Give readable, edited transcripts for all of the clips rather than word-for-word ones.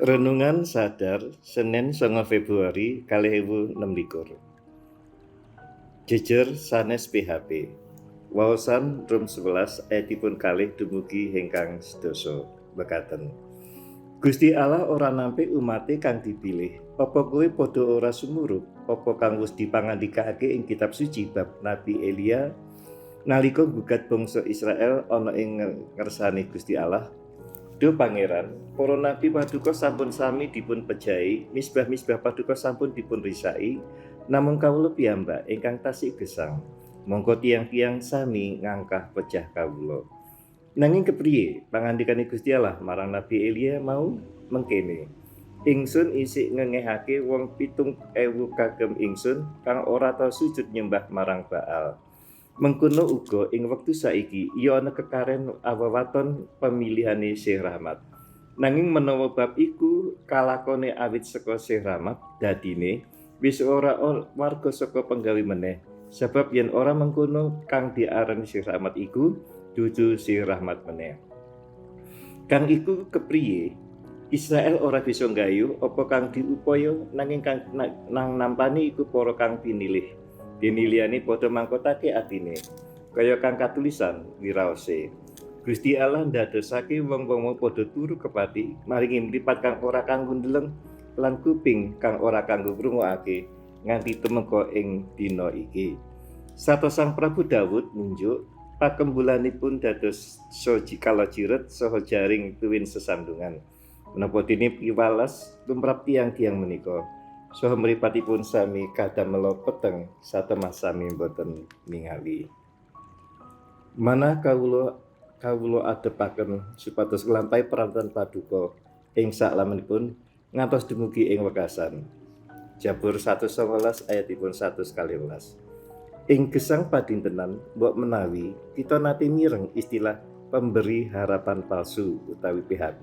Renungan Sadar Senin 9 Februari 2026. Jejer sanes PHP. Waosan Rum 11 ayatipun kalih dumugi ingkang sedasa mekaten. Gusti Allah ora nampi umate kang dipilih. Apa kowe padha ora sumurup? Apa kang wis dipangandikake ing kitab suci bab Nabi Elia nalika gugat bangsa Israel ana ing ngersane Gusti Allah? Duh Pangeran, para nabi paduka sampun sami dipun pejahi, misbah-misbah paduka sampun dipun risai, namung kawula piyambak ingkang tasih gesang. Mongko tiang-tiang sami ngangkah pejah kawula. Nanging kepriye pangandikane Gusti Allah marang Nabi Elia mau mengkene. Ingsun isih ngengehake wong 7.000 kagem ingsun kang ora tau sujud nyembah marang Baal. Mengkono uga ing wektu saiki iya ana kekaren awewaton pemilihane Syekh Rahmat. Nanging menawa bab iku kalakone awit saka Syekh Rahmat, dadine wis ora warga saka penggawe meneh. Sebab yen ora mengkono kang diarani Syekh Rahmat iku dudu Syekh Rahmat meneh. Kang iku kepriye? Israel ora bisa nggayuh apa kang diupaya, nanging kang nang nampani iku para kang pinilih. Dene liyane padha mangkotake atine. Kaya kang katulisan wiraose. Gusti Allah ndadosake wong-wong mau padha turu kepati, maringi mripat kang ora kanggo ndeleng lan kuping kang ora kanggo ngrungokake nganti tumeka ing dina iki. Sarta Sang Prabu Dawud nunjuk pakembulanipun dados soji kalajiret saha jaring tuwin sesandungan. Menapa dene piwales tumrap tiang-tiang menika? Saha mripatipun sami kadamela peteng satemah sami boten ningali. Manah kawula kawula adepaken supados nglampahi pranatan paduka ing saklamenipun ngantos dumugi ing wekasan. Jabur 119 ayatipun 112. Ing gesang padintenan mbok menawi kita nate mireng istilah pemberi harapan palsu utawi PHP.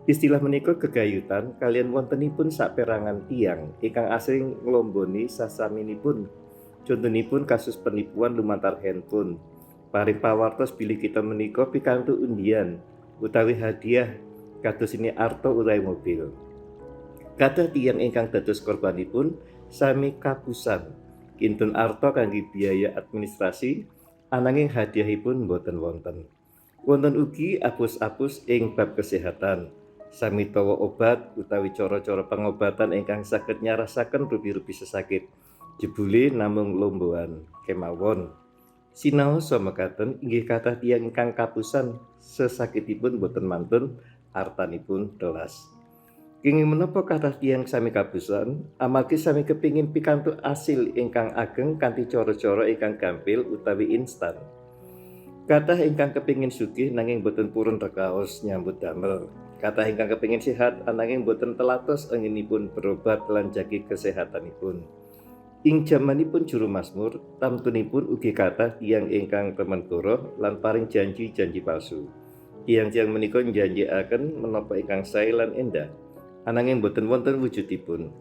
Istilah menika gegayutan kalian wontenipun saperangan tiyang ingkang asring nglomboni sasaminipun. Contonipun kasus penipuan lumantar handphone. Paring pawartos bilih kita menika pikantuk undian utawi hadiah kados ini arta utawi mobil. Kathah tiyang ingkang dados korbanipun sami kapusan. Kintun arta kangge biaya administrasi ananging hadiahipun boten wonten. Wonten ugi apus-apus ing bab kesehatan. Sami tawa obat utawi cara-cara pengobatan ingkang saged nyarasaken rupi-rupi sesakit. Jebule namung lomboan kemawon. Sinaosa mekaten inggih kathah tiyang ingkang kapusan sesakitipun boten mantun artanipun telas. Kenging menapa kathah tiyang sami kapusan amargi sami kepingin pikantuk asil ingkang ageng kanthi cara-cara ingkang gampil utawi instan. Kathah ingkang kepingin sugih nanging boten purun rekaos nyambut damel. Kathah ingkang kepingin sehat ananging boten telatos anggenipun berobat lan jagi kesehatanipun. Ing jamanipun juru mazmur, tamtunipun ugi kathah tiyang ingkang remen goroh lan paring janji-janji palsu. Tiyang-tiyang menika njanjikaken menapa ingkang sae lan endah, ananging boten wonten wujudipun.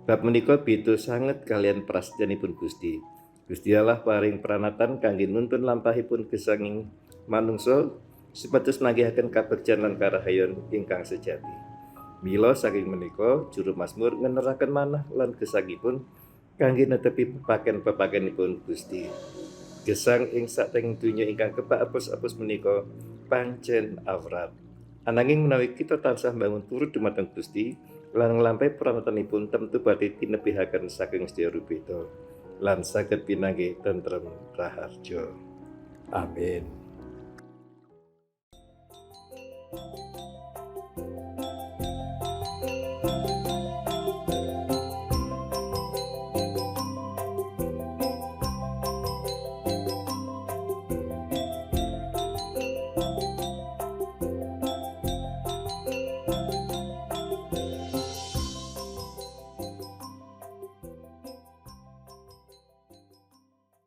Bab menika beda sanget kalian prasetyanipun Gusti. Gusti Allah paring pranatan kangge nuntun lampahipun gesanging manungsa supados manggihaken kabegjan lan karahayon ingkang sejati. Mila saking menika juru mazmur ngeneraken manah lan gesangipun kangge netepi pepaken-pepakenipun Gusti. Gesang ing satenging donya ingkang kebak apus-apus menika pancen awrat. Ananging menawi kita tansah mbangun turut dumateng Gusti lan nglampahi pranatanipun tentu badhe tinebihaken saking sedaya rubeda lan saged pinanggih tentrem raharja. Amin.